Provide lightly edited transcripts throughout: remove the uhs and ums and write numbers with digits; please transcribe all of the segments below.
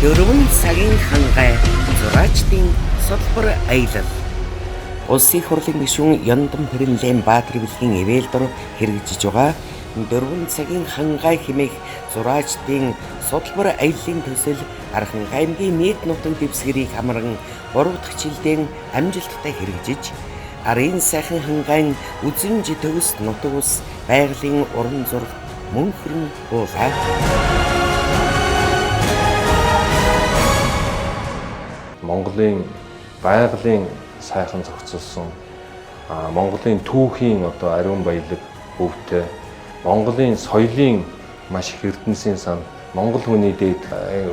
Дөрвөн цагийн хангай зураачдын судлбар аялал. Улсын их хурлын гишүүн Ёндон Пэрэнлэн Баатар бэлгийн ивэл дор хэрэгжиж байгаа дөрвөн цагийн хангай хэмээх зураачдын судлбар аяллын төсөл Архангай аймгийн нийт нутаг дэвсгэрийг хамран 3 дахь жилдээ амжилттай хэрэгжиж арын сайхан хангайн үзэмж төгс нутаг ус байгалийн уран зурагт мөнхөрн буулаа. Монголын байгалийн сайхан зохицолсон, Монголын түүхийн одоо ариун баялаг өвтэй, Монголын соёлын маш их эрдэнэсийн сан, Монгол хүний дээд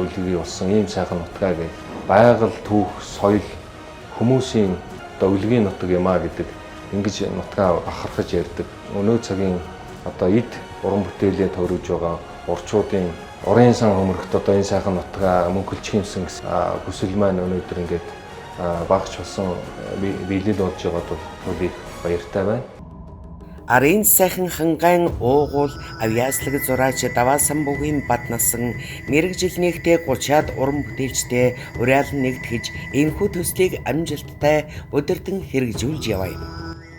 өлгийг болсон ийм сайхан нутгаа гэх байгаль, түүх, соёл, хүмүүсийн одоо өлгийн нутаг юм а гэдэг ингэж нутгаа бахархаж ярьдаг. Өнөө цагийн одоо эд уран бүтээлээ төрөж байгаа урчуудын урын сан хөмрөгт одоо энэ сайхан нутгаа мөнхөлчих юмсан гэсэн хүсэл маань өнөөдөр ингээд багч болсон биелэл болж байгаад бол их баяртай байна. Арын сайхан хангайн уугуул авьяаслаг зураач Даваасан бугийн баднасан мэрэгжил нэгтээ 30-аад уран бүтээлчтэй уриалан нэгтгэж энэхүү төслийг амжилттай удирдан хэрэгжүүлж яваа юм.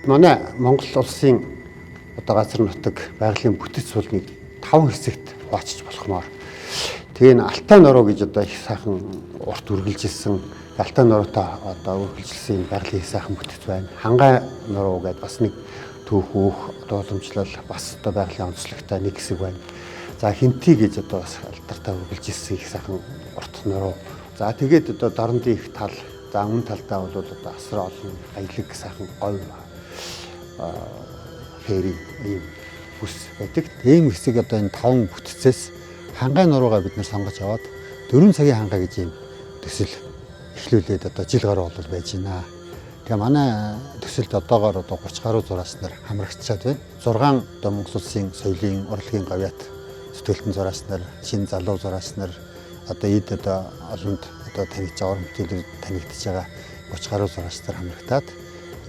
Манай Монгол улсын одоо газар нутаг байгалийн бүтэц суулныг 5 хэсэгт хуваачиж болохмоор. Тэгээ энэ Алтай нуруу гэж одоо их сайхан урт үргэлжилсэн Алтай нуруутай одоо үргэлжилсэн энэ байгалийн их сайхан бүтэц байна. Хангай нуруу гэдээ бас нэг түүх өөх одоо уламжлал бас одоо байгалийн онцлогтой нэг хэсэг байна. За Хинти гэж одоо бас алдартай үргэлжилсэн их сайхан урт нуруу. За тэгээд одоо Дорнодын их тал, за өмнө талдаа бол одоо асар олон баялаг сайхан говь ферри ийм бүс байдаг. Ийм хэсэг одоо энэ 5 бүтцээс хангай нуруугаа бид нэр сонгож аваад 4 цагийн хангай гэж ийм төсөл эхлүүлээд одоо жил гаруй бол байж байна. Тэгээ манай төсөлд одоогоор одоо 30 гаруй зураач нар хамрагдчихэд байна. 6 одоо Монгол улсын соёлын урлагийн говьят зүтгэлтэн зураач нар, шинэ залуу зураач нар одоо эд одоо олонд одоо танигдж байгаа уран бүтээлээр танигдж байгаа 30 гаруй зураач нар хамрагдаад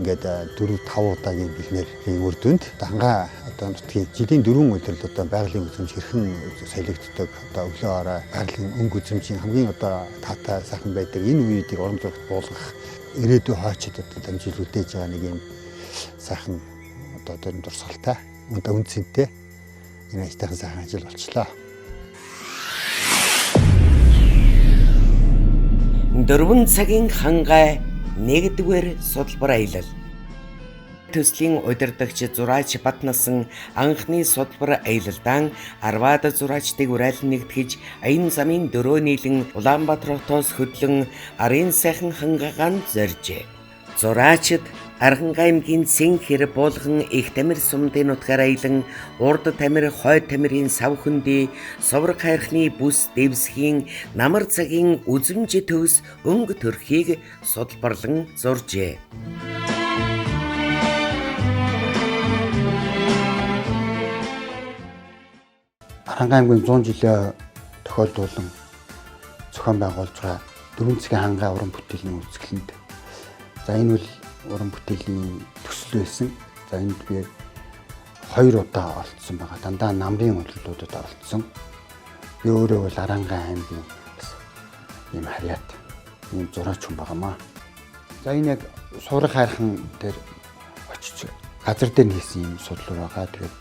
ингээд 4-5 удаагийн бэлнээр үр дүнд хангай одоо нутгийн жилийн 4 өдрөл одоо байгалийн үзэмж хэрхэн солигддог, одоо өглөө орой байгалийн өнгө үзэмжийн хамгийн одоо таатай сайхан байдаг энэ үеийг уран зурагт буулгах ирээдүй хойчид одоо дамжуул үлдээж байгаа нэг юм сайхан одоо дөрөм дурсгалтай одоо үн цэнтэй энэ ажтайхан сайхан ажил болчлоо. Дөрвөн цагийн хангай нэгдүгээр судлбар аялал. Төслийн удирдагч зураач Батнасан анхны судлбар аялалдаан 10-аад зураачдыг уриалан нэгтгэж аян замын дөрөө нийлэн Улаанбаатар хотоос хөдлөн арын сайхан хангайгаан зоржээ. Зураачид Архангай аймгийн Цэнхэр булган их тамир сумдын нутгаар аялан урд тамир, хойд тамирын сав хөндий, соврог хайрхны бүс дэвсгийн намар цагийн үзэмж төгс өнгө төрхийг судалбарлан зуржээ. Архангай аймгийн 100 жилийн тохиолдуулан зохион байгуулж байгаа 4 цагийн хангай уран бүтээлийн үзэсгэлэнд. За энэ бол уран бүтээлийн төсөл байсан. За энд би 2 удаа оролцсон байгаа. Дандаа намрын удирдлуудад оролцсон. Би өөрөө бол Архангай аймгийн бас ийм харьяат, ийм зураач хүн байгаамаа. За энэ яг суурах хайрхан дээр очиж газар дээр хийсэн юм судлал байгаа. Тэгээд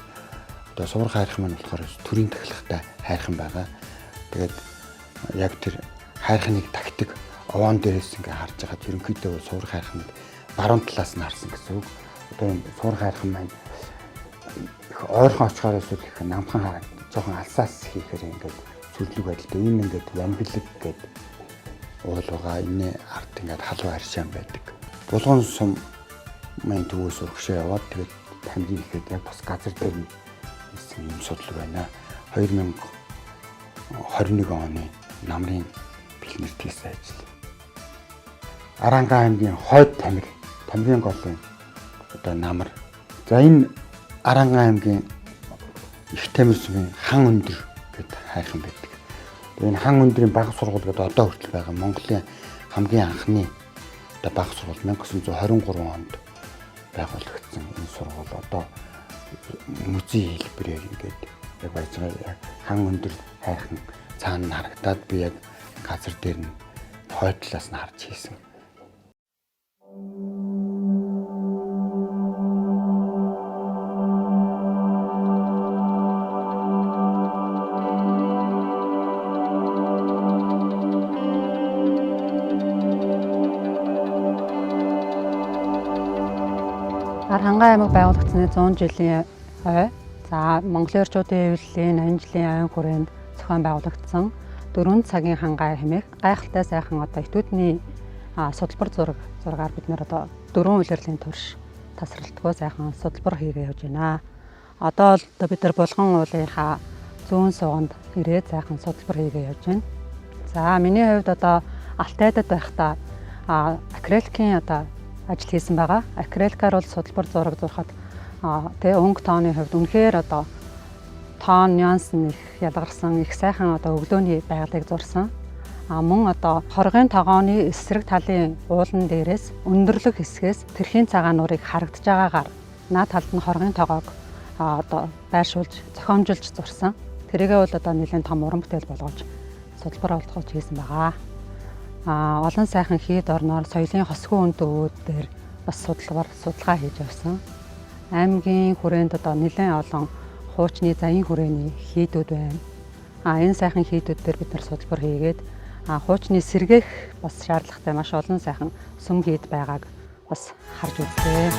одоо суурах хайрхан маань болохоор төрийн тахилгатай хайрхан байгаа. Тэгээд яг тэр хайрханыг тагтаг овоон дээрээс ингээ харж байгаад ерөнхийдөө суурах хайрханыг баруун талаас нь харсан гэсэн үг. Одоо энэ суурах хайрхан маань их ойрхон очихоор эсвэл их намхан хараад жоохон алсаас хийхээр ингээд сүрлэг байдалтай. Энэ ингээд ямбилэг гэдэг уул байгаа. Энэ ард ингээд халуун аршаан байдаг. Булган сум маань төвөөс урагшаа яваад тэгээд тамирын ихэд яг бас газар дээр нь хийсэн юм судлал байна. 2021 оны намрын бэлнэрт хийсэн ажил. Архангай аймгийн хойд тамир, тамирын голын одоо намар. За энэ Архангай аймгийн их тамир сумын хан өндөр гэдэг хайрхан байдаг. Тэгээ энэ хан өндрийн бага сургууль гэдэг одоо хүртэл байгаа. Монголын хамгийн анхны одоо бага сургууль 1923 онд байгуулагдсан энэ сургууль одоо музей хэлбэрээр ингээд яг байж байгаа. Яг хан өндөр хайрхан цаана харагдаад би яг Газар дээр нь хойд талаас нь харж хийсэн. Архангай аймаг байгуулагдсаны 100 жилийн ой. За Монголын орчуудын эвлэлийн 80 жилийн ойн хүрээнд зохион байгуулагдсан 4 цагийн хангай хэмээх гайхалтай сайхан одоо этүүдний судалбар зураг зургаар бид нэр одоо 4 улирлын турш тасралтгүй сайхан судалбар хийгээ явж байна. Одоо л бид нар Булган уулынхаа зүүн сууганд ирээд сайхан судалбар хийгээ явж байна. За миний хувьд одоо Алтайдад байхдаа акриликийн одоо ажил хийсэн байгаа. Акриликаар бол судалбар зураг зурхад тэ өнгө тооны хувьд үнэхээр одоо тоон нюанс нь их ялгарсан, их сайхан одоо өглөөний байгалыг зурсан. А мөн одоо хоргын тогооны эсрэг талын уулан дээрээс өндөрлөг хэсгээс тэрхийн цагаан нуурыг харагдаж байгаагаар наад талд нь хоргын тогоог одоо байршуулж зохиомжилж зурсан. Тэрийгээ бол одоо нэлээд том уран бүтээл болгож судалбар болгож хийсэн байгаа. Олон сайхан хийд орноор соёлын хосгүй үнд өвүүд дээр бас судалгаар судалгаа хийж явсан. Аймгийн хүрээнд одоо нэлээд олон хуучны заян хүрээний хийдүүд байна. Энэ сайхан хийдүүд дээр бид нар судалбар хийгээд хуучны сэргээх бас шаардлагатай маш олон сайхан сүм хийд байгааг бас харж үзлээ.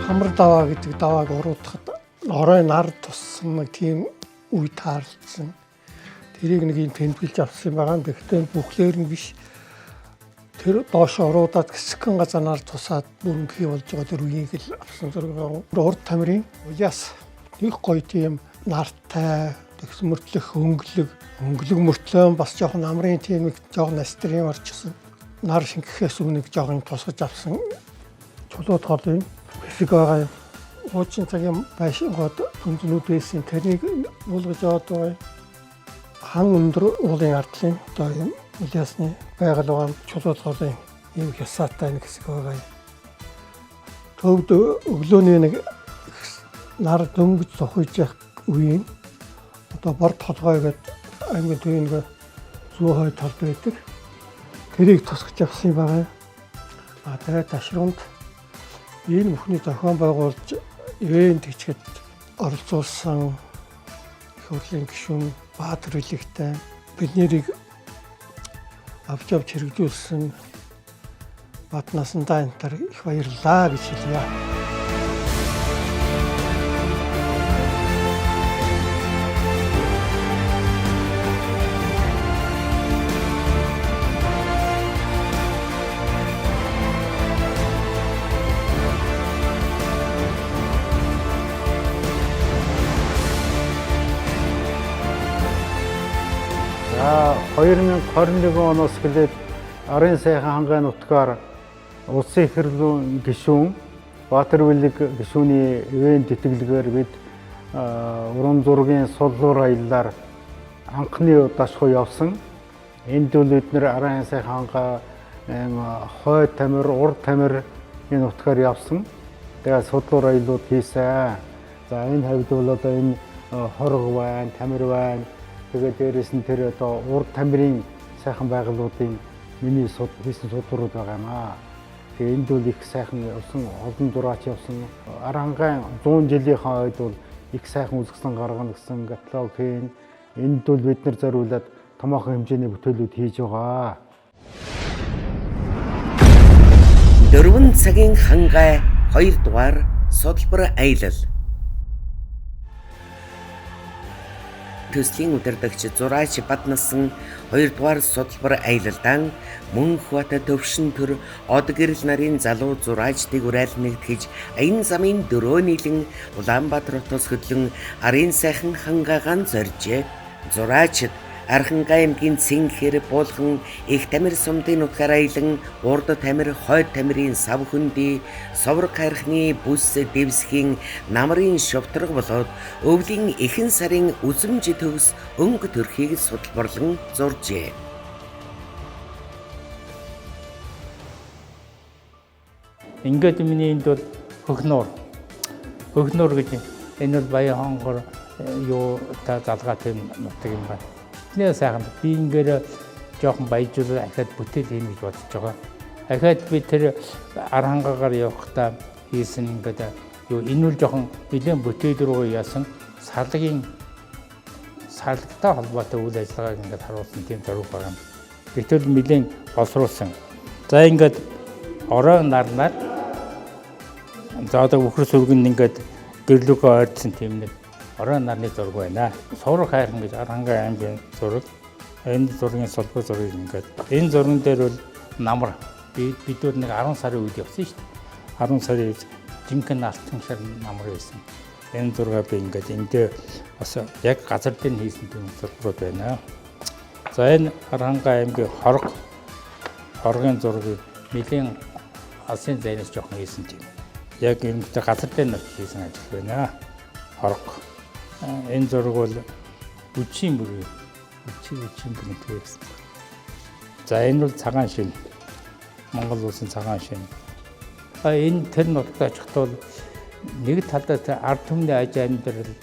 Хамар даваа гэдэг давааг уруудахад орой нар туссан нэг тийм үе таарлцсан. Тэрийг нэг юм тэмдэглэж авсан юм байгаа. Тэгэхдээ бүхлээр нь биш. Тэр доош уруудаад хэсэгхэн газар нар тусаад бүрэнхий болж байгаа тэр үеийг л авсан зураг байгаа. Урд тамирын улиас их гоё тийм нартай тэгс мөртлөх өнгөлөг өнгөлөг мөртлөө бас жоохон намрын тийм их жоохон настрын орчихсон. Нар шингэхээс өмнө жоохон тусгаж авсан чулууд гол юм хэсэг байгаа юм. Хуучин цагийн байшингууд түнзнүүд байсан. Тэрнийг уулгаж яваад байгаа юм. Хан өндөр уулын ардлын одоо юм улиасны байгаль байгаа чулууд голын ийм хясаатай нэг хэсэг байгаа юм. Төвд өглөөний нэг нар дөнгөж цохиж явах үеийн одоо борд толгой гэдэг аймгийн төвийн нэг зүүн хойд талд байдаг. Тэрийг тусгаж авсан юм байгаа. А тэгээд ташруунд энэ бүхний зохион байгуулж ивээн тэгчгэд оролцуулсан их хурлын гишүүн Баатар Билэгтэй бид нэрийг авч явж хэрэгжүүлсэн Бат насандаа энэ тар их баярлалаа гэж хэлье. За 2021 оноос эхлээд Арын сайхан хангай нутгаар улсын их хурлын гишүүн Баатар Билэг гишүүний ивээн тэтгэлгээр бид уран зургийн суллуур аяллаар анхны удаашгүй явсан. Энд бол бид нэр Арын сайхан хангай хойд тамир, урд тамир энэ нутгаар явсан. Тэгээд судлуур аяллууд хийсэн. За энэ хавьд бол одоо энэ хорго байна, тамир байна. Тэгээд дээрэс нь тэр одоо урд тамирын сайхан байгалуудын миний хийсэн судлуурууд байгаа юм аа. Тэгээ энд бол их сайхан явсан, олон зураач явсан. Аранхай 100 жилийнхаа ойд бол их сайхан үзэсгэлэн гаргана гэсэн каталог хийн. Энд бол бид нар зориулаад томоохон хэмжээний бүтээлүүд хийж байгаа. 4 цагийн хангай 2 дугаар судалбар аялал. Төслийн удирдагч Зураач Баднасан 2 дугаар судалбар аялалдаан Мөнхбат төвшин төр од гэрэл нарын залуу зураачдыг урайл нэгтгэж аян замын дөрөө нийлэн Улаанбаатар хотоос хөдлөн арын сайхан хангайгаан зоржээ. Зураачид Архангай аймгийн Цэнхэр, Булган, Их Тамир сумдын нутгаар аялан урд тамир, хойд тамирын сав хөндөй, соврог хайрхны бүс дэвсгийн намрын шувтраг болоод өвлийн эхэн сарын үзэмж төгс өнгө төрхийг судалбарлан зуржээ. Ингээд миний энд бол хөхнуур. Хөхнуур гэж энэ бол Баян хонгор юу та залгаа тийм нутаг юм байна. Тэний сайхан би ингээд жоохон баяжуулаад ахаад бүтээл хийнэ гэж бодож байгаа. Ахаад би тэр Архангаагаар явахдаа хийсэн ингээд юу энэ бол жоохон нэлээд бүтээл рүү яасан салгийн салгатай холбоотой үйл ажиллагааг ингээд харуулсан тийм зураг байгаа юм. Гэтэл нэлээд боловсруулсан. За ингээд орой нарнаар за одоо үхэр сүргэн ингээд гэрлүүгөө ойрдсон тийм нэг орой нарны зураг байна. Сураг хайрхан гэж Архангай аймгийн зураг. Энэ зургийн солбор зургийг ингээд энэ зурган дээр бол намар бид бол нэг 10 сарын үед явсан шүү дээ. 10 сарын үед жинхэнэ алтан шар намар байсан. Энэ зургаа би ингээд эндээ бас яг газар дээр нь хийсэн тийм зургууд байна. За энэ Архангай аймгийн хоргын зургийг нэлийн алсын зайнаас жоохон хийсэн тийм. Яг ерөнхийдөө газар дээр нь очиж хийсэн ажил байна. Хорго. Энэ зураг бол үчийн бүрийн үчийн бүрийн гэсэн. За энэ бол цагаан шин. Монгол улсын цагаан шин. А энэ тэр нутагт очиход бол нэг талдаа тэр ард түмний аж амьдрал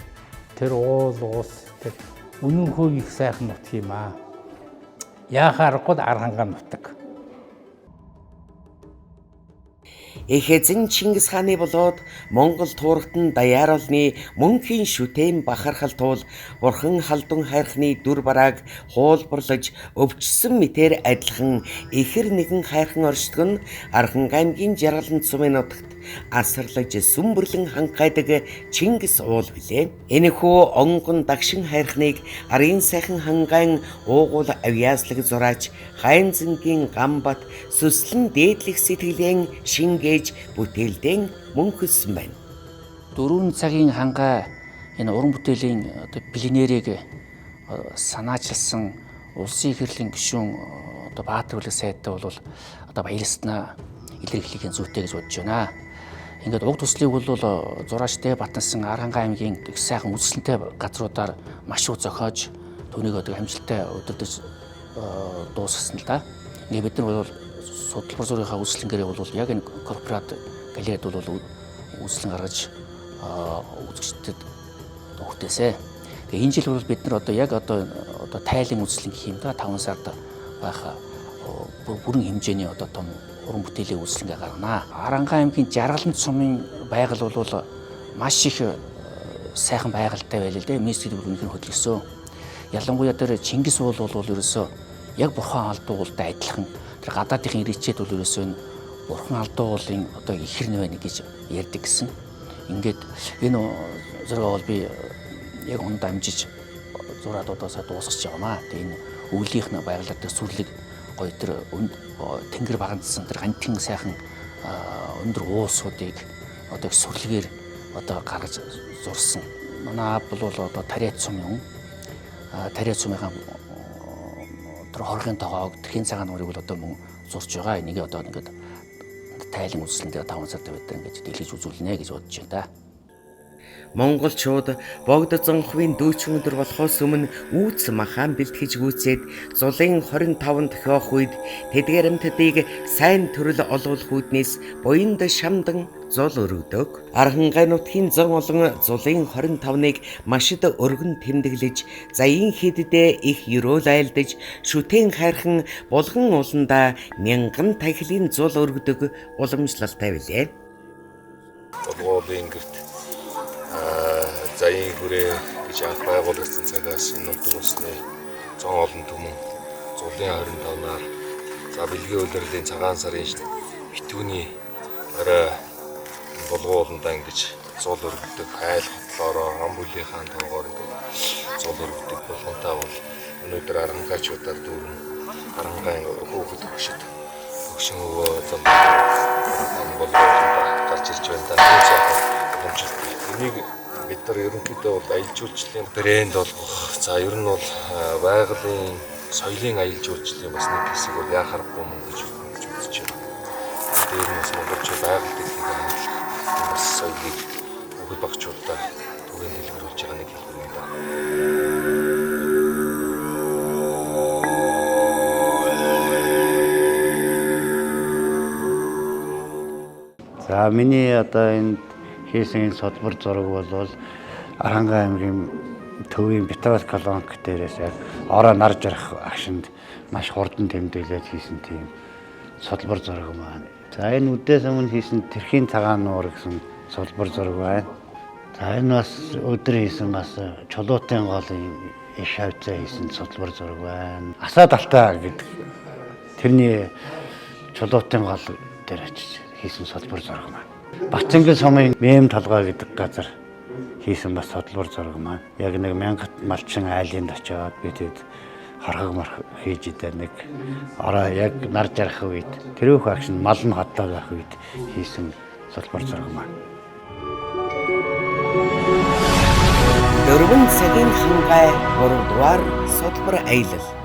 тэр уул уус тэр үнэнхүү их сайхан нутаг юм аа. Яахаа аргагүй Архангай нутаг. Их эзэн Чингис хааны болоод Монгол туурагтан даяар олны мөнхийн шүтээн бахархал тул бурхан халдун хайрхны дүр барааг хуулбарлаж өвчсөн мэтэр адилхан ихэр нэгэн хайрхан оршдог нь Архангай аймгийн Жаргалант сумын нутагт асарлаж сүмбэрлэн ханхайдаг Чингис уул билээ. Энэхүү онгон дагшин хайрхныг арын сайхан хангайн уугуул авьяаслаг зураач Хайнзангийн Гамбат сүслэн дээдлэх сэтгэлэн шингээж бүтээлдэн мөнхөссөн байна. 4 цагийн хангай энэ уран бүтээлийн одоо пленэрийг санаачилсан улсын хэрлэн гишүүн одоо Баатар бүлэг сайдтай бол одоо баярласнаа илэрхийлэх зүйтэй гэж бодож байна. Ингээд уг төслийг бол зураач Д Батнасан Архангай аймгийн их сайхан үзэсгэлэнтэй газруудаар маш их зохиож түүнийг одоо амжилттай удирдах дуусгасан л да. Ингээд бид нар бол судлах зургийнхаа үзэсгэлэнгээр бол яг энэ корпорат галерейд бол үзэсгэлэн гаргаж үзэгчдэд хүртээсэ. Тэгээ энэ жил бол бид нар одоо яг одоо тайлан үзэсгэлэн гэх юм да 5 сард байх бүрэн хэмжээний одоо том уран бүтээлийн үзэсгэлэнгээ гаргана. Архангай аймгийн Жаргалант сумын байгаль бол маш их сайхан байгальтай байлаа л дээ. Миний сэтгэл бүр үнэхээр хөдөлгөсөн. Ялангуяа тэр Чингис уул бол ерөөсөө яг бурхан алдуултай адилхан тэр гадаадын ирчээд бол ерөөсөө энэ бурхан алдуулын одоо ихэр нь байна гэж ярьдаг гэсэн. Ингээд энэ зураг бол би яг онд амжиж зураад одоосоо дуусгаж байгаамаа. Тэгээ энэ өвлийнх нь байгалаар тэр сүрлэг гоё тэр тэнгэр багандсан тэр гантин сайхан өндөр уусуудыг одоо сүрлэгээр одоо гаргаж зурсан. Манай аав бол одоо Тариат сум юм. Тариат сумынхаа тэр хоргын тогоог тэрхийн цагаан нуурыг бол одоо мөн зурж байгаа. Энийг одоо ингээд тайлан үзэсгэлэн дээр 5 сард бид нар ингээд дэлгэж үзүүлнэ гэж бодож байна да. Монголчууд богд зонхвын дүүчин өдөр болохоос өмнө үүц махаан бэлтгэж гүйцээд зулын 25-нд тохиох үед тэдгээр амьтдыг сайн төрөл олуулах үүднээс буянд шамдан зул өргөдөг. Архангай нутгийн зон олон зулын 25-ыг машид өргөн тэмдэглэж, заяын хэддээ их ерөөл айлдаж, шүтэн хайрхан булган ууландаа мянган тахилын зул өргөдөг уламжлалтай билээ. Булгуулын гэрт заяын хүрээ гэж анх байгуулагдсан цагаас энэ нутаг усны зон олон түмэн зулын 25-наар за бэлгийн улирлын цагаан сарын битүүний орой булган ууландаа ингэж зул өргөдөг, айл хотлоороо ам бүлийнхаа тоогоор ингэж зул өргөдөг. Булгантай бол өнөөдөр архангайчуудаар дүүрэн Архангай хүүхэд хөгшөд хөгшин өвөө зам булган ууландаа гарч ирж байна. Тийм сайхан уламжлалт. Энийг бид нар ерөнхийдөө бол аялал жуулчлалын брэнд болгох, за ер нь бол байгалийн соёлын аялал жуулчлалын бас нэг хэсэг бол яа харахгүй мөн гэж үзэж байна. Дээр нь бас монголчууд байгаль дэлхийг хандлах бас соёлыг хүүхэд багчуудаа түгээн дэлгэрүүлж байгаа нэг хэлбэр юм да. За миний одоо энд хийсэн энэ судлбар зураг бол Архангай аймгийн төвийн Битавал колонк дээрээс яг ороо нар жарах агшинд маш хурдан тэмдэглээд хийсэн тийм судлбар зураг маань. За энэ үдээс өмнө хийсэн Тэрхийн цагаан нуур гэсэн судлбар зураг байна. За энэ бас өдөр хийсэн бас Чулуутын голын иш хавцаа хийсэн судлбар зураг байна. Асаа далтаа гэдэг тэрний Чулуутын гол дээр очиж хийсэн судлбар зураг маань. Батцангэл сумын Мэм толгой гэдэг газар хийсэн бас судлбар зураг маань. Яг нэг мянгат малчин айлынд очиод би тэд хорхог морх хийж идэ нэг ороо яг нар жарах үед тэрүүх агш нь мал нь хотлоо байх үед хийсэн судлбар зураг маань. 4 цагийн хангай 3 дугаар судлбар аялал.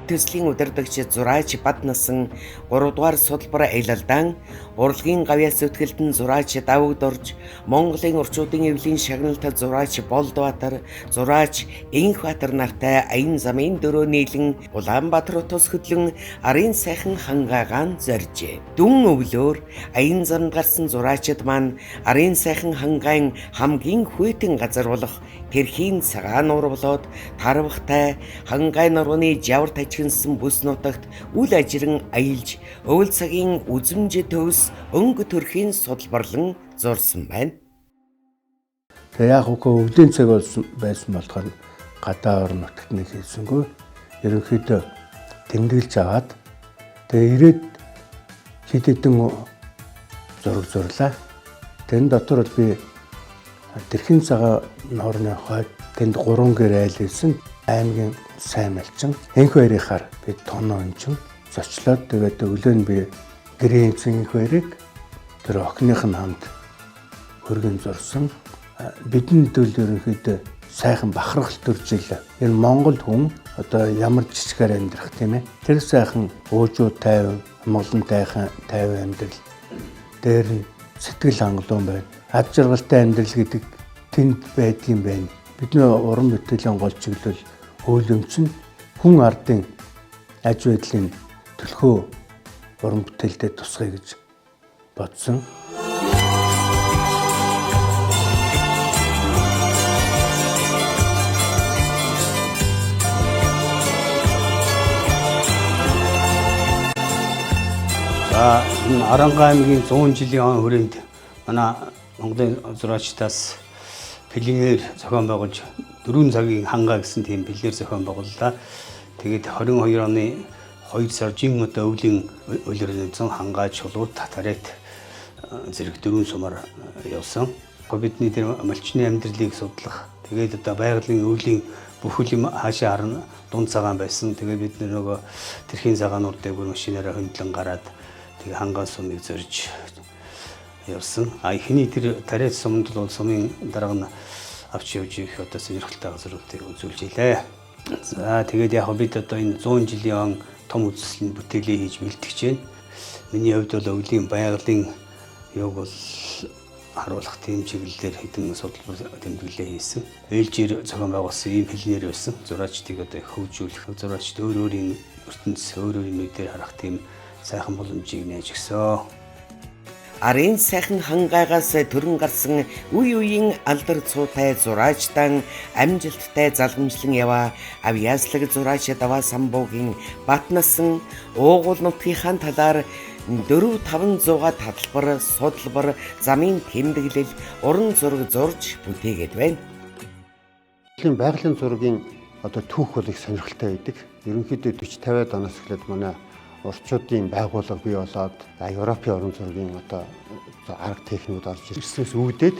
Төслийн удирдагч Зураач Баднасан 3 дугаар судлбар аялалдаан урлагийн гавьяас зүтгэлтэн Зураач Давагдорж, Монголын урчуудын эвлийн шагналт Зураач Болдбаатар, Зураач Энхбаатар нартай аян замын дөрөө нийлэн Улаанбаатар тус хөдлөн арын сайхан хангайгаан зоржээ. Дүн өвлөөр аян замд гарсан Зураачид маань арын сайхан хангайн хамгийн хүйтэн газар болох Тэрхийн цагаан нуур болоод тарвахтай хангай нурууны жавар тажигнсан бүс нутагт үл ажиран аялж өвөл цагийн үзэмж төвс өнгө төрхийн судалбарлан зурсан байна. Тэгээ яг үгүй өвлийн цаг болсон байсан болохоор гадаа орон нутагт нэг хийсэнгүй. Ерөнхийдөө тэмдэглэж аваад тэгээ ирээд хэд хэдэн зураг зурлаа. Тэн дотор бол би Тэрхийн цагаан нуурны хойд тэнд 3 гэр айл ирсэн аймгийн сайн малчин энх баярынхаар би тоноо өнчин зочлоод тэгээд өглөө нь би гэрийн эзэн энх баярыг тэр охиных нь хамт хөргөн зурсан. Бидний төл ерөнхийдөө сайхан бахархал төрж илээ. Энэ Монгол хүн одоо ямар жижигээр амьдрах тийм ээ. Тэр сайхан өөжүү тайван, амгалан тайхан тайван амьдрал дээр нь сэтгэл хангалуун байна. Ад жаргалтай амьдрал гэдэг тэнд байдгийн байна. Бидний уран бүтээлийн гол чиглэл хөөлөмч нь хүн ардын аж байдлын төлхөө уран бүтээлдээ тусгая гэж бодсон. За энэ Арангай аймгийн 100 жилийн он хүрээнд манай Монголын зураачдаас пленэр зохион байгуулж 4 цагийн хангаа гэсэн тийм пленэр зохион байгууллаа. Тэгээд 22 оны 2 сар жин одоо өвлийн улирлын хангаа чулуу татарет зэрэг 4 сумаар явсан. Бидний тэр малчны амьдралыг судлах. Тэгээд одоо байгалийн өвлийн бүхэл юм хаашаа харна дунд цагаан байсан. Тэгээд бид нөгөө тэрхийн цагаанууд дээгүүр машинаараа хөндлөн гараад тэг хангаа сумыг зорж явсан. А эхний тэр тариач суманд бол сумын дарга нь авч явж их одоо сонирхолтой газруудыг үзүүлж илээ. За тэгээд яг бид одоо энэ 100 жилийн он том үзэсгэлэн бүтээлээ хийж бэлтгэж байна. Миний хувьд бол өвлийн байгалийн юг бол харуулах тийм чиглэлээр хэдэн судалбар тэмдэглэлээ хийсэн. Ээлжээр зохион байгуулсан ийм хэлнээр байсан. Зураачдыг одоо их хөгжүүлэх, зураачд өөр өөрийн ертөнц, өөр өөрийн нүдээр харах тийм сайхан боломжийг нээж өгсөн. Арын сайхан хангайгаас төрөн гарсан үе үеийн алдар цуутай зураачдан амжилттай залгамжлан яваа авьяаслаг зураач Даваа Самбуугийн Батнасан уугуул нутгийнхаа талаар 4-500 талбар, судалбар, замын тэмдэглэл, уран зураг зурж бүтээгээд байна. Байгалийн зургийн одоо түүх бол их сонирхолтой байдаг. Ерөнхийдөө 40 50-аад оноос эхлээд манай урчуудын байгууллага бий болоод Европын уран зургийн одоо арга техникүүд орж ирснээс үүдээд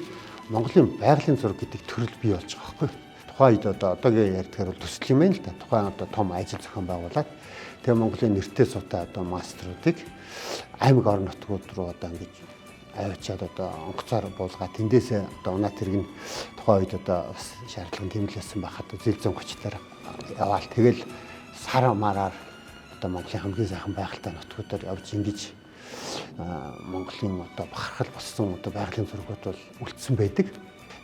Монголын байгалийн зураг гэдэг төрөл бий болж байгаа байхгүй. Тухайн үед одоо одоогийн ярьдгаар бол төсөл юм байна л да. Тухайн одоо том ажил зохион байгуулад тэгээ Монголын нэртэй суутай одоо маструудыг аймаг орон нутгууд руу одоо ингэж аваачаад одоо онгоцоор буулгаа тэндээсээ одоо унаат тэрэг нь тухайн үед одоо бас шаардлага тэмдэглэсэн байхад зэл зэн гочлоор яваал тэгэл сар мараар одоо Монголын хамгийн сайхан байгальтай нутгуудаар явж ингэж Монголын одоо бахархал болсон одоо байгалийн зургууд бол үлдсэн байдаг.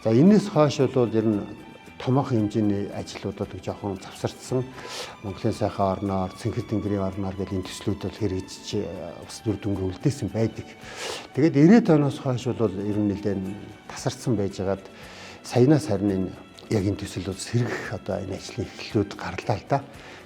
За энэс хойш бол ер нь томоохон хэмжээний ажлууд бол жоохон завсардсан. Монголын сайхан орноор, Цэнхэр тэнгэрийн орноор гэл энэ төслүүд бол хэрэгжиж бас үр дүнгээ үлдээсэн байдаг. Тэгээд 90-ад оноос хойш бол ер нь нэлээд тасардсан байжгаад саянаас харин энэ яг энэ төсөл бол сэргэх одоо энэ ажлын эхлэлүүд гарлаа л да.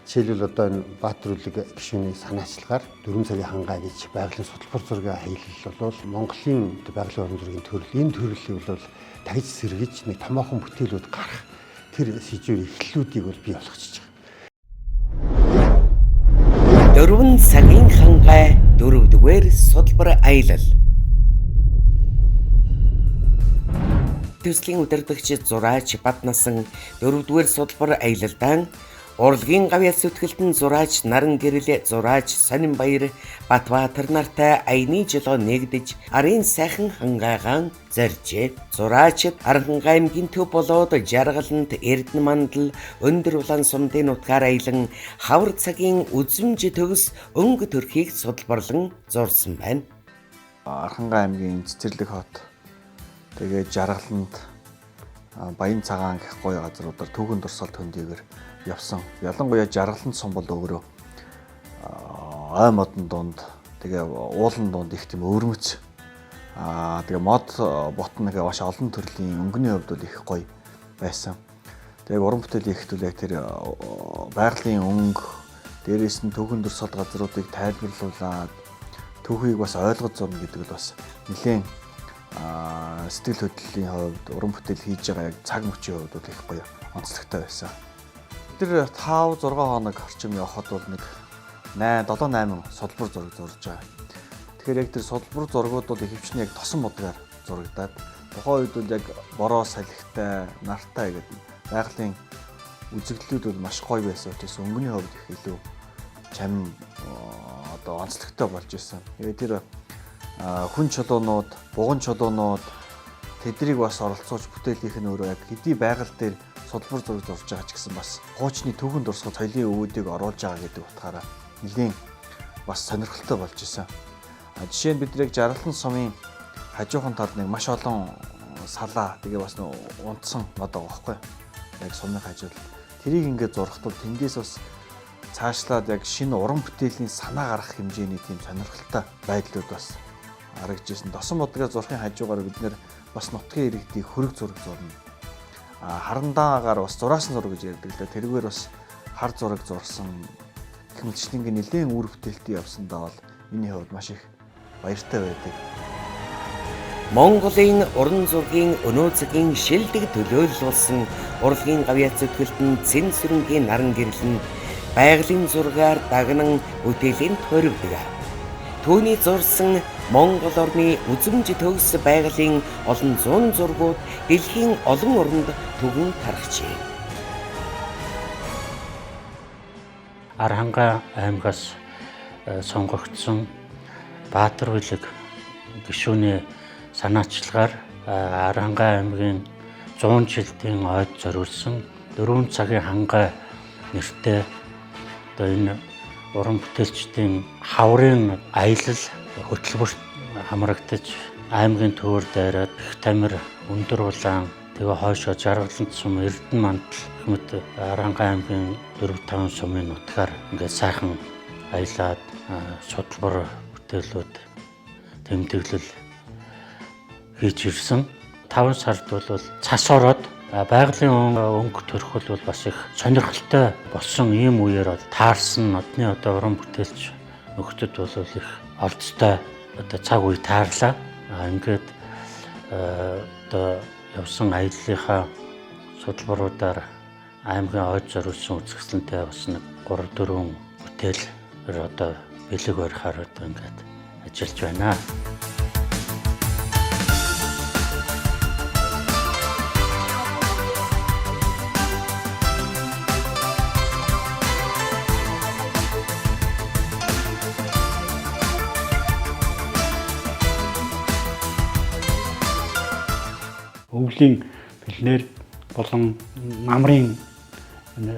Жишээлбэл одоо энэ Баатар Үлэг гишүүний санаачлагаар 4 цагийн хангай гэж байгалийн судлах зургийн аялал бол Монголын байгалийн уран зургийн төрөл, энэ төрлийг бол тагж сэргэж нэг томоохон бүтээлүүд гарах тэр сэжүүр эхлэлүүдийг бол бий болгочихж байгаа. 4 цагийн хангай 4-р судалбар аялал. Төслийн удирдагч Зураач Батнасан 4-р судалбар аялалдаан урлагийн гавьяа зүтгэлтэн Зураач Наран гэрэл, Зураач Сонин Баяр, Батбаатар нартай аяны жолоо нэгдэж арын сайхан хангайгаан зоржээ. Зураачид Архангай аймгийн төв болоод Жаргалант, Эрдэнэ мандал, өндөр улаан сумдын нутгаар аялан хавар цагийн үзэмж төгс өнгө төрхийг судалбарлан зурсан байна. Архангай аймгийн Цэцэрлэг хот, тэгээд Жаргалант, Баян цагаан гэх гоё газруудаар түүхэн дурсгал хөндийгөр явсан. Ялангуяа Жаргалант сум бол өөрөө ой модон дунд, тэгээ уулан дунд их тийм өвөрмөц. Тэгээ мод ботно гэх маш олон төрлийн өнгөний хувьд бол их гоё байсан. Тэгээ уран бүтээл хийхэд бол яг тэр байгалийн өнгө, дээрээс нь түүхэн дурсгал газруудыг тайлбарлуулад түүхийг бас ойлгож зурна гэдэг нь бас нэлээд сэтгэл хөдлөлийн хувьд уран бүтээл хийж байгаа яг цаг мөчийн хувьд бол их гоё онцлогтой байсан. Тэр 5 6 хоног орчим явхад бол нэг 8 7 8 судалбар зураг зурж байгаа. Тэгэхээр яг тэр судалбар зургууд бол ихэвчлэн яг тосон будгаар зурагдаад тухайн үед бол яг бороо салхитай, нартай гэдэг байгалийн үзэгдлүүд бол маш гоё байсан учраас өнгөний хувьд их илүү чам одоо онцлогтой болж исэн. Тэгээд тэр хүн чулуунууд, буган чулуунууд тэднийг бас оролцуулж бүтээлийнх нь өөрөө яг хэдий байгаль дээр судалбар зураг зурж байгаа ч гэсэн бас хуучны түүхэн дурсгал соёлын өвүүдийг оруулж байгаа гэдэг утгаараа нэлийн бас сонирхолтой болж исэн. Жишээ нь бид яг Жаргалан сумын хажуухан талд нэг маш олон салаа тэгээ бас нэг унтсан мод байгаа байхгүй яг сумын хажууд. Тэрийг ингээд зурхад бол тэндээс бас цаашлаад яг шинэ уран бүтээлийн санаа гарах хэмжээний тийм сонирхолтой байдлууд бас харагдаж ирсэн. Досон будгаа зурхын хажуугаар бид нэр бас нутгийн иргэдийг хөрөг зураг зурна. Харандаагаар бас зураасан зураг гэж ярьдаг л да. Тэрүүгээр бас хар зураг зурсан гэх мэтчилэнгийн нэлээд үр бүтээлтэй явсандаа бол миний хувьд маш их баяртай байдаг. Монголын уран зургийн өнөө цагийн шилдэг төлөөлөл болсон урлагийн гавьяа зүтгэлтэн Цэн сүрэнгийн наран гэрэл нь байгалийн зургаар дагнан бүтээлийн тойрогдог. Түүний зурсан Монгол орны үзэмж төгс байгалийн олон зуун зургууд дэлхийн олон оронд түгэн тархжээ. Архангай аймгаас сонгогдсон Баатар Үлэг гишүүний санаачлагаар Архангай аймгийн 100 жилийн ойд зориулсан 4 цагийн хангай нэртэй одоо энэ уран бүтээлчдийн хаврын аялал хөтөлбөрт хамрагдаж аймгийн төвөр дайраад Их Тамир, Өндөр улаан, тэгээ хойшоо Жаргалант сум, Эрдэнэ мандал гэх мэт Архангай аймгийн 4-5 сумын нутгаар ингээд сайхан аялаад судалбар бүтээлүүд тэмдэглэл хийж ирсэн. 5 сард бол цас ороод байгалийн өнгө төрхөл бол бас их сонирхолтой болсон ийм үеэр бол таарсан. Одны одоо уран бүтээлч нөхдөд бол их олдтой одоо цаг үе таарлаа. Ингээд одоо явсан аяллынхаа судалбаруудаар аймгийн ойд зориулсан үзэсгэлэнтэй бас нэг 3-4 бүтээлээр одоо бэлэг барихаар одоо ингээд ажиллаж байна. Өвлийн бэлнээр болон намрын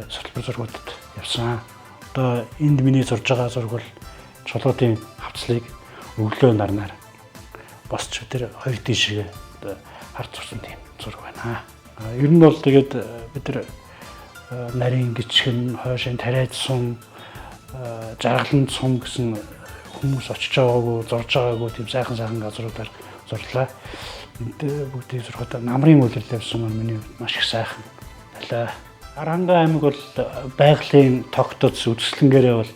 судлах зургуудад явсан. Одоо энд миний зурж байгаа зураг бол чулуутын хавцлыг өглөө нарнаар босч тэр хоёр тийшээ одоо харж зурсан тийм зураг байна. Ер нь бол тэгээд бид нар нарийн гिचгэн, хойшин тариад сум, жаргалан сум гэсэн хүмүүс очиж байгаагүй, зурж байгаагүй тийм сайхан сайхан газруудаар зурлаа. Энд бүгдийг зурхад намрын үлрэл явсан маань миний маш их сайхан байлаа. Архангай аймаг бол байгалийн тогтоц үзэсгэлэнгээрээ бол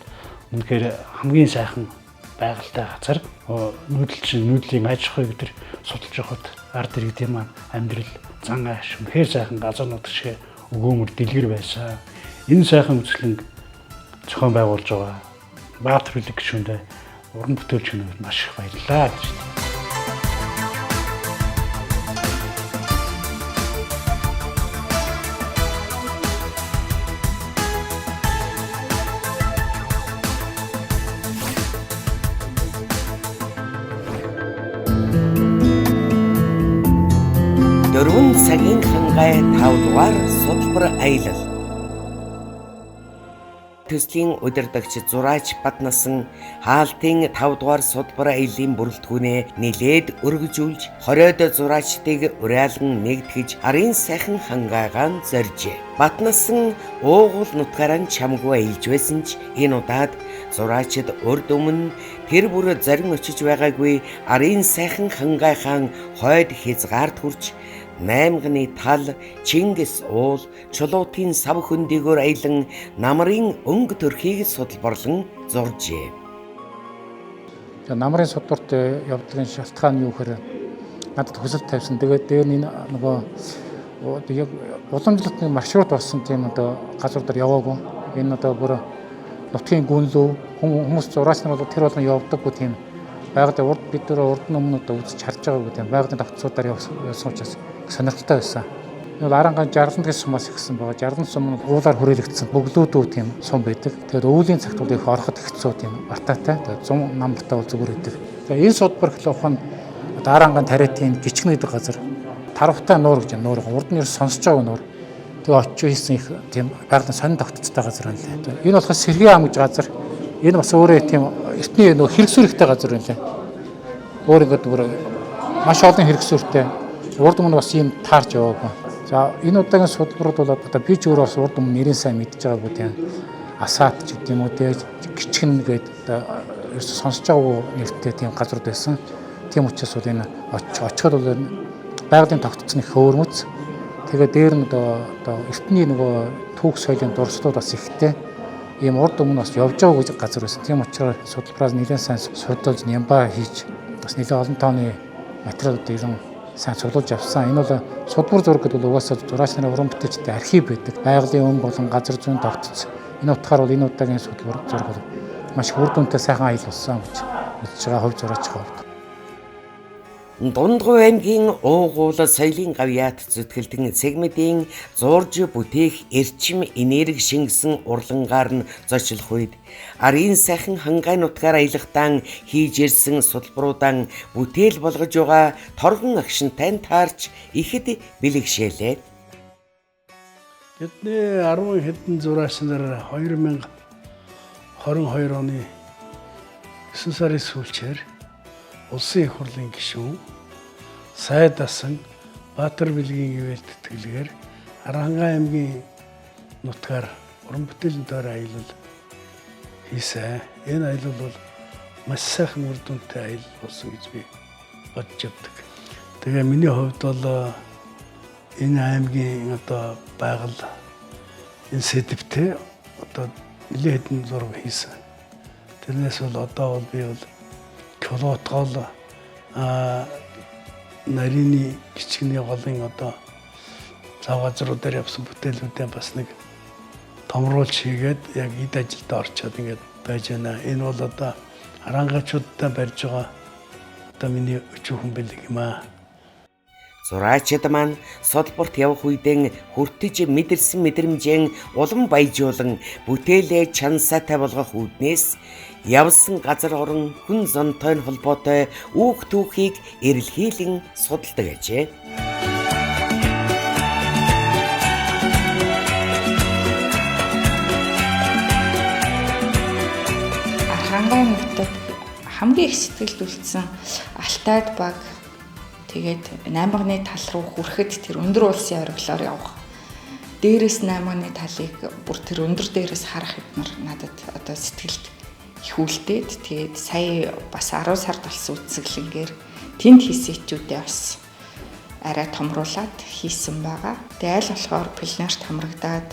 үнэхээр хамгийн сайхан байгальтай газар. Нүүдэлчин нүүдлийн аж ахуйг бид нар судалж явахад ард иргэдийн маань амьдрал, зан ааш үнэхээр сайхан газар нутаг шиг өгөөмөр дэлгэр байсан. Энэ сайхан үзэсгэлэнг зохион байгуулж байгаа Баатар Бэлэг гишүүндээ уран бүтээлч хүнээр маш их баярлалаа гэж. Дөрвөн цагийн хангай 5 дугаар судалбар аялал. Төслийн удирдагч Зураач Батнасан хаалтын 5 дугаар судалбар аяллаа бүрэлдэхүүнээ нилээд өргөжүүлж 20-од зураачдыг урайлан нэгтгэж арын сайхан хангайгаан зоржээ. Батнасан уугуул нутгаараа чамгүй аялж байсан ч энэ удаад зураачид урд өмнө тэр бүр зорин очиж байгаагүй арын сайхан хангайхаан хойд хязгаарт хүрч Наймганы тал, Чингис уул, Чулуутын сав хөндийгөөр аялан намрын өнгө төрхийг судалбарлан зуржээ. Намрын судалбарт явдгийн шалтгаан юу гэхээр надад хүсэл тавьсан. Тэгээд дээр нь нөгөө яг уламжлалт нэг маршрут болсон тийм одоо газруудаар яваагүй. Энэ одоо бүр нутгийн гүнлүү хүмүүс зураач нар бол тэр болгон явдаггүй тийм байгалийн урд бид нар урд нь өмнө одоо үзэж харж байгаагүй тийм байгалийн тогтцоодоор явсан учраас сонирхолтой байсан. Энэ бол Аранган Жарланд гэсэн сумаас ихсэн байгаа. Жарланд сум нь уулаар хүрээлэгдсэн бөглүүдүү тийм сум байдаг. Тэгээд өвлийн цагт бол их ороход хэцүү тийм бартаатай. Тэгээд 100 намлтаа бол зүгээр байдаг. Тэгээд энэ судбар гэхэл нь одоо Аранган тариатын гिचгэн гэдэг газар тарвтай нуур гэж нуур. Урд нь ер сонсож байгаа нуур. Тэгээд очиж хийсэн их тийм байгалийн сонин тогтцтой газар байна лээ. Энэ болохоор Сэргийн ам гэж газар. Энэ бас өөрөө тийм эртний нөгөө хэрэгсүр ихтэй газар байна лээ. Өөр ингээд бүр маш олон хэрэгсүртэй. Урд өмнө бас ийм таарч яваагүй. За энэ удаагийн судалбарууд бол одоо би ч өөрөө бас урд өмнө нэрийн сайн мэдж байгаагүй тийм асаат ч гэдэг юм уу те гिचгэн гэдэг одоо ерөөсө сонсож байгаагүй нэртэй тийм газрууд байсан. Тийм учраас бол энэ очиход бол байгалийн тогтцсон их хөөрмөц. Тэгээ дээр нь одоо эртний нөгөө түүх соёлын дурсдууд бас ихтэй. Ийм урд өмнө бас явж байгаагүй газар байсан. Тийм учраас судалбараас нэлээд сайн судалж нямба хийж бас нэлээд олон тооны материалууд ерөн сайн цуглуулж авсан. Энэ бол судбар зураг гэдэг бол угаасаа зураач нарын уран бүтээлчдийн архив байдаг. Байгалийн өнгө болон газар зүйн тогтц. Энэ утгаар бол энэ удаагийн судалбар зураг бол маш үр дүнтэй сайхан аялал болсон гэж үзэж байгаа хувь зураачийн хувьд. Дундгуй аймгийн уугуул соёлын гавьяат зүтгэлтэн сегментийн зурж бүтээх эрчим энерги шингэсэн урлангаар нь зочлох үед арын сайхан хангай нутгаар аялахдаа хийж ирсэн судалбаруудаан бүтээл болгож байгаа торгон агшинтай таарч ихэд бэлэгшээлээ. Бидний 10 хэдэн зураач нар 2022 оны 9 сарын сүүлчээр Улсын их хурлын гишүүн сайд асан Баатар Бэлгийн ивэл тэтгэлгээр Архангай аймгийн нутгаар уран бүтээлийн тойрон аялал хийсэн. Энэ аялал бол маш сайхан үр дүнтэй аялал болсон гэж би бодож явдаг. Тэгээ миний хувьд бол энэ аймгийн одоо байгаль энэ сэдвтэй одоо нэлээд хэдэн зураг хийсэн. Тэрнээс бол одоо бол би бол Чулуутгол нарийн гिचгний голын одоо зав газруудаар явсан бүтээлүүдээ бас нэг томруулж хийгээд яг эд ажилдаа орчоод ингээд байж байна. Энэ бол одоо хараангачуудтай барьж байгаа одоо миний өчүүхэн бэлэг юм аа. Зураачид маань судалбарт явах үедээ хүртэж мэдэрсэн мэдрэмжээ улам баяжуулан бүтээлээ чансаатай болгох үүднээс явсан газар орон хүн зонтой нь холбоотой үүх түүхийг эрэлхийлэн судалдаг ажээ. Архангай нутагт хамгийн их сэтгэлд үлдсэн Алтайд баг Тэгээд Наймганы тал руу хүрэхэд тэр өндөр уулсын оргилоор явах. Дээрээс Наймганы талыг бүр тэр өндөр дээрээс харах эднэр надад одоо сэтгэлд их үлдээд, тэгээд сая бас 10 сард болсон үзэсгэлэнгээр тэнд хийсэн этюдээ бас арай томруулаад хийсэн байгаа. Тэгээд аль болохоор пленэрт хамрагдаад,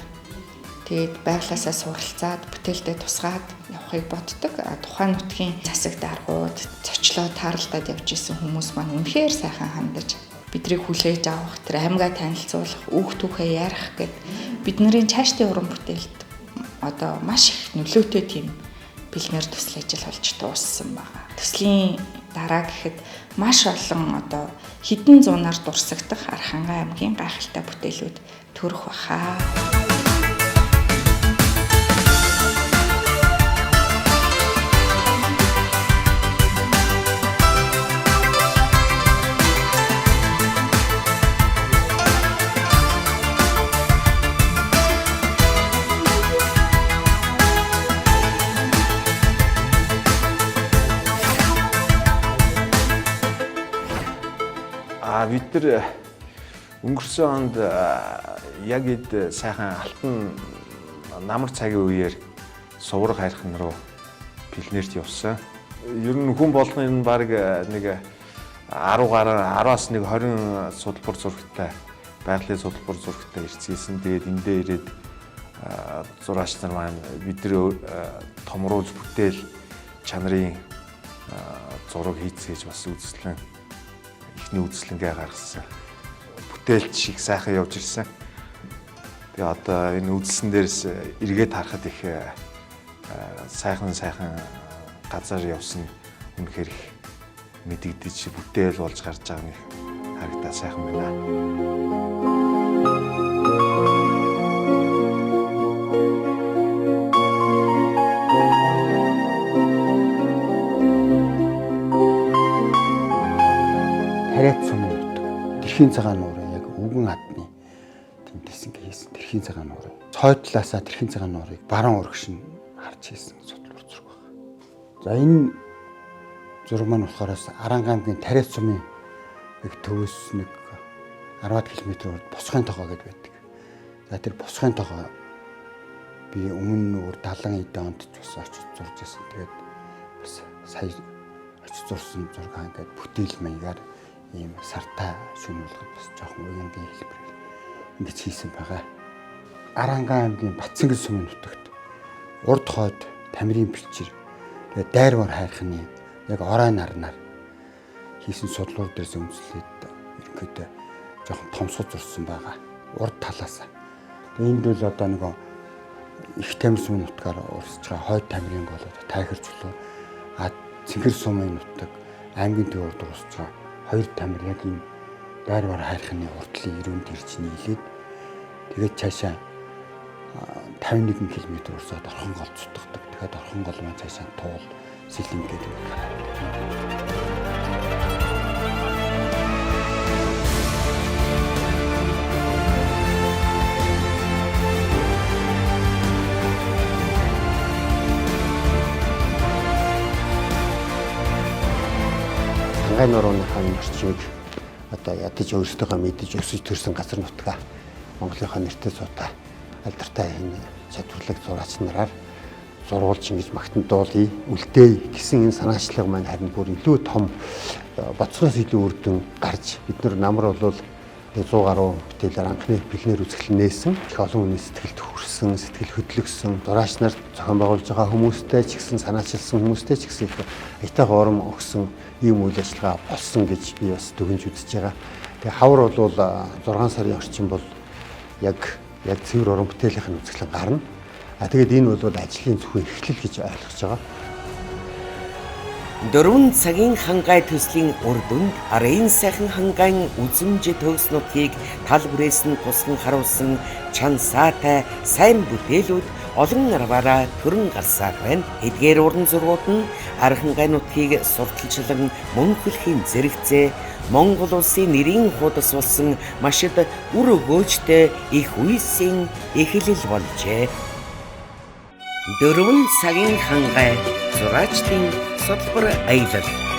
тэгээд байглаасаа суралцаад, бүтээлдээ тусгаад явахыг боддог. Тухайн нутгийн засаг даргууд, зочлоо тааралдаад явж исэн хүмүүс маань үнэхээр сайхан хандаж, бидрийг хүлээж авах, тэр аймгаа танилцуулах, үүх түүхээ ярих гэд бидний цаашдын уран бүтээлд одоо маш их нөлөөтэй тийм пленэр төсөл ажил болж дууссан байгаа. Төслийн дараа гэхэд маш олон одоо хэдэн зуунаар дурсагдах Архангай аймгийн гайхалтай бүтээлүүд төрөх баха. Бид нар өнгөрсөн онд яг эд сайхан алтан намар цагийн үеэр сувраг хайрхан руу пленэрт явсан. Ер нь хүн болгон ер нь баг нэг 10 гаруй 10-аас нэг 20 судалбар зурагтай, байгалийн судалбар зурагтай ирцгээсэн. Тэгээд эндээ ирээд зураач нар маань бидний томруулж бүтээл чанарын зураг хийцгээж бас үзэсгэлэн эхний үзэсгэлэнгээ гаргасан. Бүтээлч шиг сайхан явж ирсэн. Тэгээ одоо энэ үзэсгэлэн дээрс эргээд харахад их сайхан газар явсан үнэхээр их мэдэгдэж бүтээл болж гарч байгаа нь харагдаа сайхан байна. Тариат сумын нутаг, Тэрхийн цагаан нуурын яг өвгөн адны тэмдэглэсэн хийсэн Тэрхийн цагаан нуурын. Цой талаасаа Тэрхийн цагаан нуурыг баруун урагш нь харж хийсэн судалбар зураг байна. За энэ зураг маань болохоор Арангай аймгийн Тариат сумын нэг төвөөс нэг 10 км урд Босхын тогоо гэдээ байдаг. За тэр Босхын тогоо би өмнө нь 70 эдэн онд ч бас очиж зурж байсан. Тэгээд бас сая очиж зурсан зураг ингээд бүтээл маягаар ийм сартай шүүмжлэхэд бас жоохон уянгийн хэлбэрээр ингэж хийсэн байгаа. Арангай аймгийн Батсангэл сумын нутагт урд хойд Тамирын бэлчээр тэгээд дайрвар хайрхны яг орой нарнаар хийсэн судлуур дээрс үндэслээд ерөнхийдөө жоохон томсгож зурсан байгаа. Урд талаас. Тэгээд энд бол одоо нөгөө их Тамир сумын нутгаар урсж байгаа хойд Тамирын гол тайхар чулуу, а Цэнхэр сумын нутаг аймгийн төв урд урсж байгаа хоёр тамир яг энэ дайрвар хайрхны урдлын ирүүнд ирж нийлээд тэгээд цаашаа 51 км урсаад Орхонгол цутгадаг. Тэгэхээр Орхонгол маань цаашаа туул сэлэн гэдэг гараад. Хангай нурууныхаа энэ орчмыг одоо ядаж өөрсдийнхөө мэдэж өсөж төрсэн газар нутгаа Монголынхаа нэртэй цуутай алдартай энэ чадварлаг зураач нараар зуруулж ингэж магтан дуулъя, үлдээе гэсэн энэ санаачлага маань харин бүр илүү том бодсоноос илүү үр дүн гарч бид нар намар бол 100 гаруй бүтээлээр анхны пленэр үзэсгэлэн нээсэн, их олон хүний сэтгэлд хүрсэн, сэтгэл хөдлөсөн, зураач нарт зохион байгуулж байгаа хүмүүстэй ч гэсэн санаачилсан хүмүүстэй ч гэсэн их аятайхан урам өгсөн ийм үйл ажиллагаа болсон гэж би бас дүгнж үзэж байгаа. Тэгээ хавар бол 6 сарын орчим бол яг цэвэр уран бүтээлийнх нь үзэсгэлэн гарна. А тэгээд энэ бол ажлын зөвхөн эхлэл гэж ойлгож байгаа. 4 цагийн хангай төслийн үр дүнд арын сайхан хангайн үзэмж төгс нутгийг тал бүрээс нь тусган харуулсан чансаатай сайн бүтээлүүд олон арваараа төрөн гарсаар байна. Эдгээр уран зургууд нь Архангай нутгийг сурталчлан мөнхөлхийн зэрэгцээ Монгол улсын нэрийн хуудас болсон маш их үр өгөөжтэй их үйлсийн эхлэл болжээ. 4 цагийн хангай зураачдын судалбар аялал.